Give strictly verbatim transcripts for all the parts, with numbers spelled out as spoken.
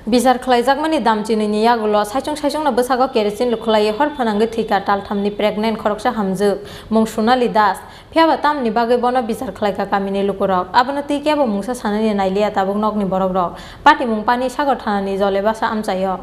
Bichar khlaijakmani dam chinwini yagulo saichung saichungno bwsago kerosene lukhlaiwi hor phwnangwi thwikha talthamni pregnant khoroksa hamjwk, mung Sonali Das. Phiyaba tamni bagwi bono bichar khlaikha kamini lukurok. Abono twi kebo mungsa sanani nailiya tabuk nokni borokrok. Patimung Panisagar thanani Jolebasa amchaio.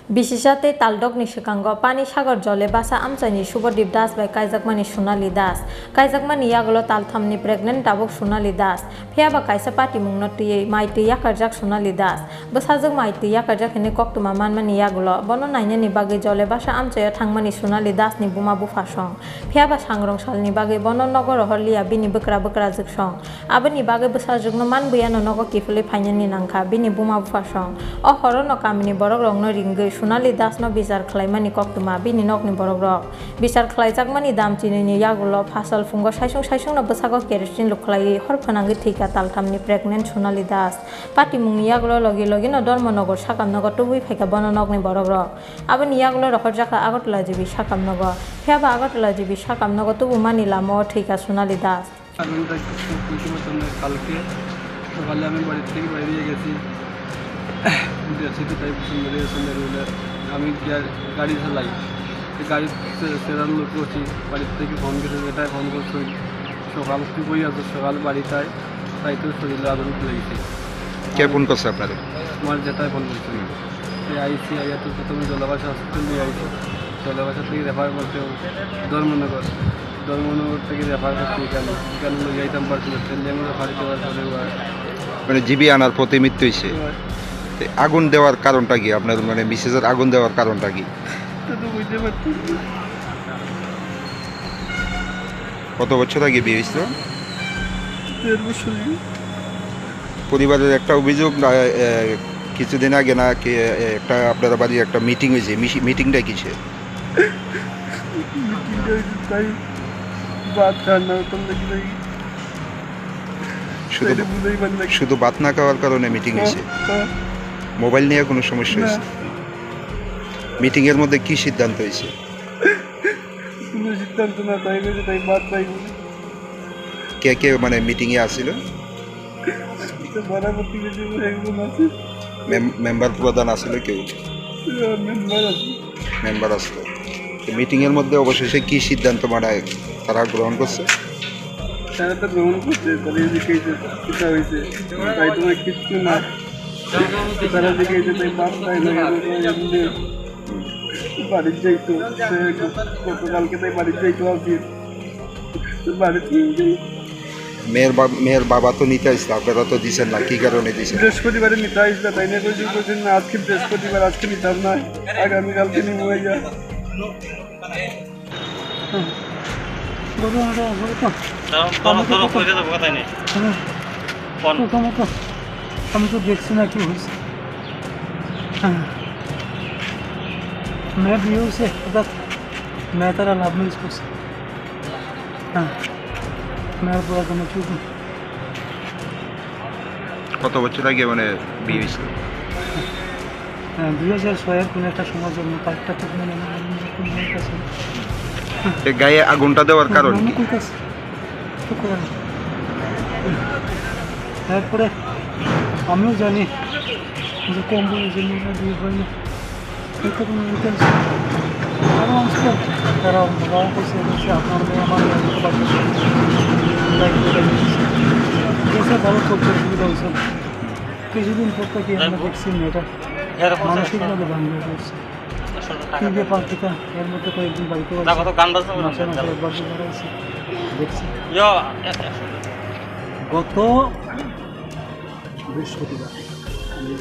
Bisisa tei taldokni swkango Panisagar Jolebasa amchaini Subodip Das bai kaijakmani Sonali Das. Kaijakmani yagulo talthamni pregnant tabuk Sonali Das. Phiyaba kaisa patimungno twiwi mai twi yakarjak Sonali Das. Bwsajwk mai twi yakarjak hwnwi koktwma manmani yagulo bono nainani bagwi Jolebasa amchaio thangmani Sonali Dasni buma buphasong. Phiyaba sangrong salni bagwi bono nogo rohorliya bini bwkra bwkrajwksong. Aboni bagwi bwsajwkno manbuyano nogo kiphilwi phainani nangkha bini buma buphasong. O horono kamini borokrokno ringwi Sonali Dasno bichar khlaimani koktwma bini nokni borokrok. Bichar khlaijakmani dam chinwini yagulo phasal phungo saichung saichungno bwsago kerosene lukhlaiwi hor phwnangwi thwikha talthamni pregnant Sonali Das. Patimungni yagulo logi logino Dharmanagar sakamnogo tubui phaikha bono nokni borokrok. Aboni yagulo rohorjakha Agartala G B sakamnogo. Phiyaba Agartala G B sakamnogo tubumani lamao thwikha Sonali Das. Agartala G B kalke sokale ami bari theke baire gesi. Bidya sidi tai busun bari sundar bile ami gya-, gari salai. Te gari se-, sedan lok gosi bari theke phone gesi, jetai phone gosi. Sokal twi boi aso, sokal bari tai, tai to sorile adon khulai gese. Ke phone korse apnare? Amar jetai phone korse. Hmm. Te aisi, aiya to prothome Jolebasa hospital niye aisi. Jolebasa theke refer korte Dharmanagar. Dharmanagar theke refer korte ekhane. Ekhane loi jaitam parchhi na, train jemon phari jawar phari wa. Mane G B anar phote mrittu hoyse. Wa. Te agun dewar karonta ki? Apnar mane misesor agun dewar karonta ki? Ita to bulte parchhi na. কত বছর আগে বিয়ে হয়েছিল? দেড় বছর আগে। পরিবারের একটা অভিযোগ, আহ, আহ, কিছুদিন আগে নাকি, আহ, একটা আপনার বাড়ির একটা মিটিং হয়েছে। মিশি-, মিটিংটা কিসের? মিটিংটা হয়েছে তাই ভাত রান্না করতাম নাকি তাই। শুধু, তাইলে বুঝাই পার না। শুধু ভাত না খাওয়ার কারণে মিটিং হ্যাঁ, হয়েছে? হ্যাঁ। মোবাইল নিয়ে কোনো সমস্যা না। হয়েছে? মিটিংয়ের মধ্যে কি সিদ্ধান্ত হয়েছে? কোনো সিদ্ধান্ত না, তাই বলে তাই বাদ তাই বলে। কে কে মানে মিটিং এ আসিল? তো পাড়া প্রতিবেশী একজন আছে। মেম-, মেম্বার প্রধান আসিল কেউ? হ্যাঁ, মেম্বার আছে। মেম্বার আসিল। তো মিটিং এর মধ্যে অবশেষে কি সিদ্ধান্ত মানে তারা গ্রহণ করছে? তারা তো গ্রহণ করছে, তারা এই যে কেসে কিতা হয়েছে, তাই তোমার কিচ্ছু না। তারা যে কেসে তাই বাদ তাই না, এমনি বাড়ির যাইতো, সে গতকালকে তাই বাড়ির যাইতো আর কি। তো বাড়িতে মেয়ের বা-, মেয়ের বাবা তো নিতে আসছিল, আপনারা তো দিছেন না, কি কারণে দিছেন? বৃহস্পতিবারে নিতে আসছিল, তাই নিয়ে কইছিল, কইছিল না, আজকে বৃহস্পতিবার, আজকে নিতাম না, আগামীকালকে নিবো। এই যা। হুম। গরু আরো আছে তো? ধরো, ধরো, টমেটো ধরো, কত? কইরে যাবো, কোথায় নেই? হ্যাঁ। কোন? তো টমেটো, আমি তো দেখছি না কি হয়েছে। হ্যাঁ। মেয়ে বিয়ে হয়েছে, হঠাৎ মেয়ে তারা লাভ ম্যারেজ করছে। হ্যাঁ। মেয়ের পড়াশোনা চলছে। কত বছর আগে মানে বিয়ে হয়েছিল? হ্যাঁ, দুই হাজার ছয় এর কোনো একটা সময় জন্ম, তারিখটা ঠিক মনে নেই, আমি একটু মনে আছে। এ গায়ে আগুনটা দেওয়ার কারণ কি? মনে কইতাছে। চুপ করে না। তারপরে আমিও জানি যে কম বয়সে মেয়েরা বিয়ে হয় না। এটা কোনো ইন্টেনশন। আরো আসতো। তারা বাবা কইছে, কইছে, "আপনার মেয়ে আমার মেয়ে হতে পারবে না।" তাই বলে দিয়েছে। গেছে, ভালো চলছে, অসুবিধা হয়েছে না। কিছুদিন পর থেকে আমরা দেখছি মেয়েটা মানসিকভাবে ভাঙিয়ে পড়ছে। কি ব্যাপার কিতা? এর মধ্যে কয়েকদিন বাড়িতে আছে। মাসে মাসে একবার দুবার আছে। দেখছি। গত বৃহস্পতিবার আমি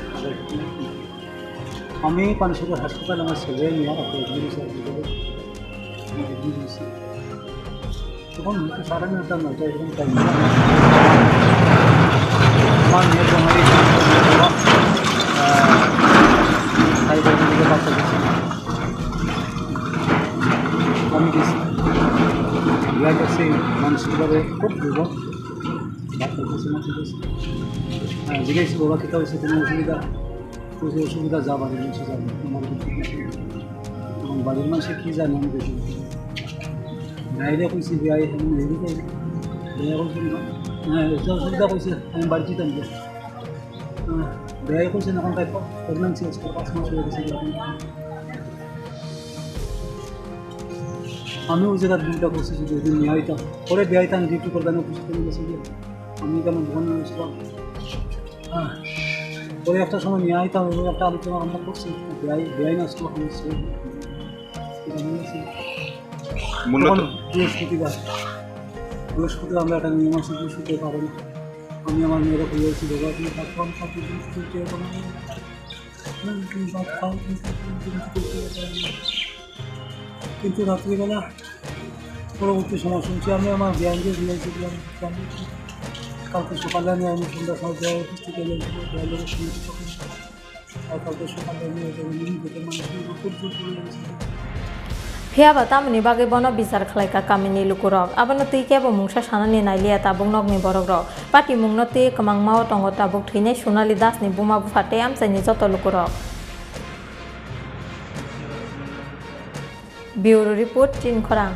আমি পানিসাগর হাসপাতালে আমার ছেলে নিয়ে ওকে অ্যাডমিট হয়েছে, অ্যাডমিট হয়েছে। তখন হয়তো সাড়ে নয়টা, নয়টা এরকম টাইম। আমার মেয়ের জামাই, আহ, সাড়ে বারোটার দিকে বাচ্চা দিয়েছে। আমি গেছি। বিয়ার কাছে মানসিকভাবে খুব দুর্বল। ডাক্তার কাছে না, ঠিক আছে। হ্যাঁ, জিজ্ঞেস বাবা, কিতা হয়েছে, কোনো অসুবিধা? কইছে, "অসুবিধা যা বাড়ির মানুষে জানে, আমার কিছু কিছু নেই।" এবং বাড়ির মানুষে কি জানে আমি দেখি। ডাইরেক্ট কইছি, "ভাই, আমি নেই রে।" ভাইয়া কইছে, "না, হ্যাঁ, এটা অসুবিধা কইছে, আমি বাড়ি যেতাম যে।" হ্যাঁ, বেয়াই করছে না, এখন তাই প্রেগন্যান্সি আজকে পাঁচ মাস হয়ে গেছে। এখন আমি ওই জায়গার বিলটা করছি, যদি ওই দিন নিয়ে আইতাম, পরে বেয়াই তো আমি ডিউটি করবেন, অফিস করে গেছে গিয়ে। আমি কেন দোকানে বসলাম? হ্যাঁ, পরে একটা সময় নিয়ে আইতাম, ওই একটা আলোচনা আমরা করছি। বেয়াই, বেয়াই না আসলে এখন এটা নিয়ে আসি। মূলত তখন বৃহস্পতিবার, বৃহস্পতিবার আমরা একটা নিয়ম আছে, বৃহস্পতিবার পাবো না। আমি আমার মেয়েরা ঘুরে আসি, বাবা, তুমি থাকো, আমি সব কিছু করতে পারবো না। হুম, তুমি ভাত খাও, তুমি সব কিছু করতে পারবো না। কিন্তু রাত্রিবেলা পরবর্তী সময় শুনছি, আমি আমার ব্যাংকে দিয়ে এসেছিলাম, কালকে সকালে আমি, আমি সন্ধ্যা সময় ব্যাংক অফিস থেকে এসেছিলাম, ব্যাংকের সঙ্গে তখন আর কালকে সকালে আমি ওদের নিয়ে যেতে মানে খুব জোর করে এসেছি। Phiya ba tamoni bagwi bono bichar khlai kha kamini lukurok. Abono twi kebo mungsa sanani nailiya tabuk nokni borokrok. Patimungno twi kwmangmao tongo tabuk thwinai Sonali Das ni buma bupha tei amchaini joto lukurok. Bureau Report, Chinkhorang.